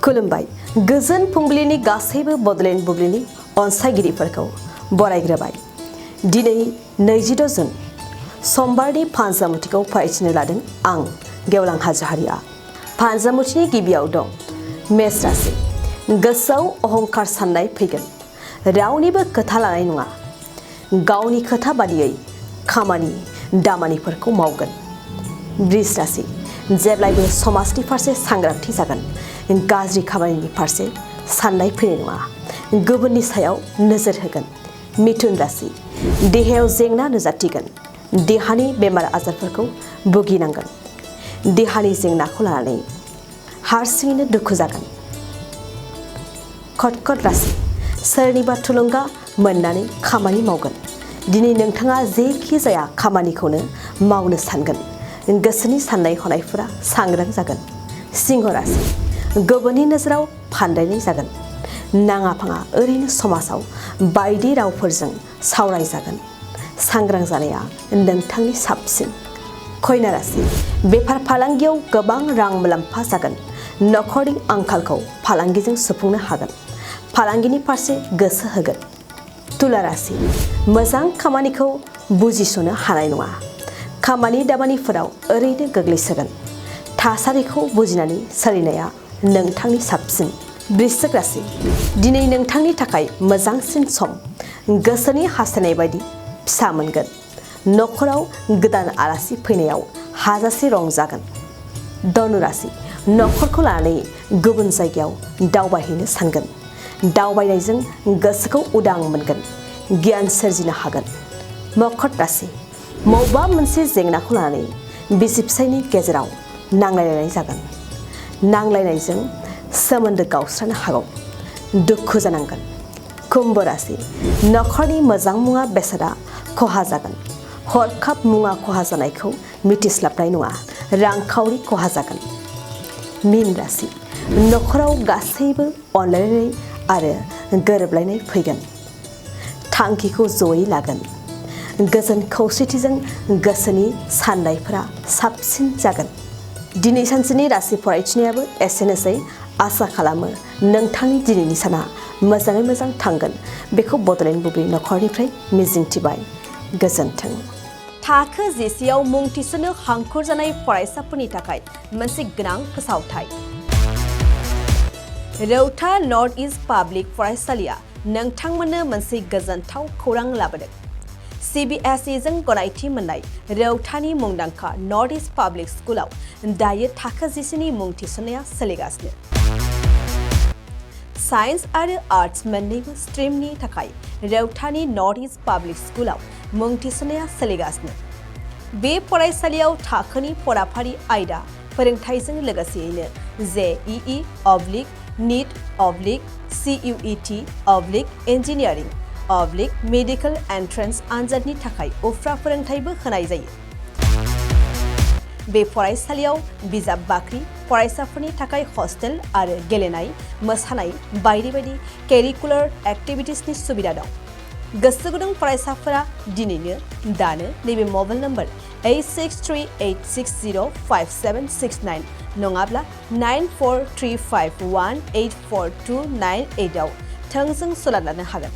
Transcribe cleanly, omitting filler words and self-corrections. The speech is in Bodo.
खुलुमबाय गोजोन फुंबिलिनि गासैबो बडलेण्ड बुब्लिनि अनसायगिरिफोरखौ बरायग्रोबाय। दिनै 22 जुन समबारनि फानजामुथिखौ फरायथिनो लादों आं गेवलां हाजोहारिया। फानजामुथिनि गिबियाव दं मेष राशि। गोसोआव अहंकार साननाय फैगोन, रावनिबो खोथा लानाय नङा, गावनि खोथा बादियै खामानि दामानिफोरखौ मावगोन। वृष राशि। जेब्लायबो समाजनि फारसे सांग्रांथि जागोन, गाज्रि खामानिनि फारसे साननाय फैनाय नङा, गुबुननि सायाव नोजोर होगोन। मिथुन राशि। देहायाव जेंना नुजाथिगोन, देहानि बेमार आजारफोरखौ भुगिनांगोन। देहानि जेंनाखौ लानानै हारसिङैनो दुखु जागोन। कर्कट राशि। सोरनिबा थुलुंगा मोननानै खामानि मावगोन। दिनै नोंथाङा जेखि जाया खामानिखौनो मावनो सानगोन, गोसोनि साननाय हनायफोरा सांग्रां जागोन। सिंह राशि। गुबुननि नोजोराव फानदायनाय जागोन, नाङा फाङा ओरैनो समाजाव बायदि रावफोरजों सावरायजागोन। सांग्रां जानाया नोंथांनि साबसिन। कन्या राशि। बेफार फालांगियाव गोबां रां मुलाम्फा जागोन, नखरनि आंखालखौ फालांगिजों सुफुंनो हागोन, फालांगिनि फारसे गोसो होगोन। तुला राशि। मोजां खामानिखौ बुजिस'नो हानाय नङा, खामानि दामानिफोराव ओरैनो गोग्लैसोगोन। थासारिखौ बुजिनानै सोलिनाया नोंथांनि साबसिन। वृश्चिक राशि। दिनै नोंथांनि थाखाय मोजांसिन सम, गोसोनि हास्थायनाय बायदि फिसा मोनगोन। नखराव गोदान आलासि फैनायाव हाजासे रंजागोन। धनु राशि। नखरखौ लानानै गुबुन जायगायाव दावबायहैनो सानगोन, दावबायनायजों गोसोखौ उदां मोनगोन, गियान सोरजिनो हागोन। मकर राशि। बबेबा मोनसे जेंनाखौ लानानै बिसि फिसायनि गेजेराव नांलायलायनाय जागोन, नांलायनायजों सोमोन्दो गावस्रानो हागौ, दुखु जानांगोन। कुम्भ राशि। नखरनि मोजां मुवा बेसादा खहा जागोन, हरखाब मुवा खहा जानायखौ मिथिस्लाबनाय नङा, रांखावरि खहा जागोन। मीन राशि। नखराव गासैबो अनलायनाय आरो गोरोबलायनाय फैगोन, थांखिखौ जयै लागोन। गोजोन खौसेथिजों गोसोनि साननायफोरा साबसिन जागोन। दिनै सानसेनि राशि फरायथिनायाबो एसेनोसै। आसा खालामो नोंथांनि दिनैनि साना मोजाङै मोजां थांगोन, बेखौ बडलेण्ड बुब्लि नखरनिफ्राय मिजिंथिबाय। गोजोन्थों। थाखो जिसेआव मुं थिसननो हांखुर जानाय फरायसाफोरनि थाखाय मोनसे गोनां फोसावथाय। रौता नर्थ इस्ट पाब्लिक फरायसालिया नोंथांमोननो मोनसे गोजोनथाव खौरां लाबोदों। CBSE जों गनायथि मोननाय रौतानि मुंदांखा नर्थ इस्ट पाब्लिक स्कुलाव दायो थाखो जिसेनि मुं थिसननाया सोलिगासिनो। साइन्स आरो आर्ट्स मोन्नैबो स्ट्रिमनि थाखाय रौतानि नर्थ इस्ट पाब्लिक स्कुलाव मुं थिसननाया सोलिगासिनो। बे फरायसालियाव थाखोनि फराफारि आयदा फोरोंथायजों लोगोसेयैनो JEE, NEET, CUET, engineering, medical entrance आनजादनि थाखाय उफ्रा फोरोंथायबो होनाय जायो। बे फरायसालियाव बिजाब बाख्रि, फरायसाफोरनि थाखाय हस्टेल आरो गेलेनाय, मोसानाय बायदि बायदि केरिकुलार एक्टिभिटिसनि सुबिदा दं। गोसो गुदुं फरायसाफोरा दिनैनो दानो नैबे मबाइल नम्बर 8638605769 नङाब्ला 9435184298 आव थोंजों सोलाद लानो हागोन।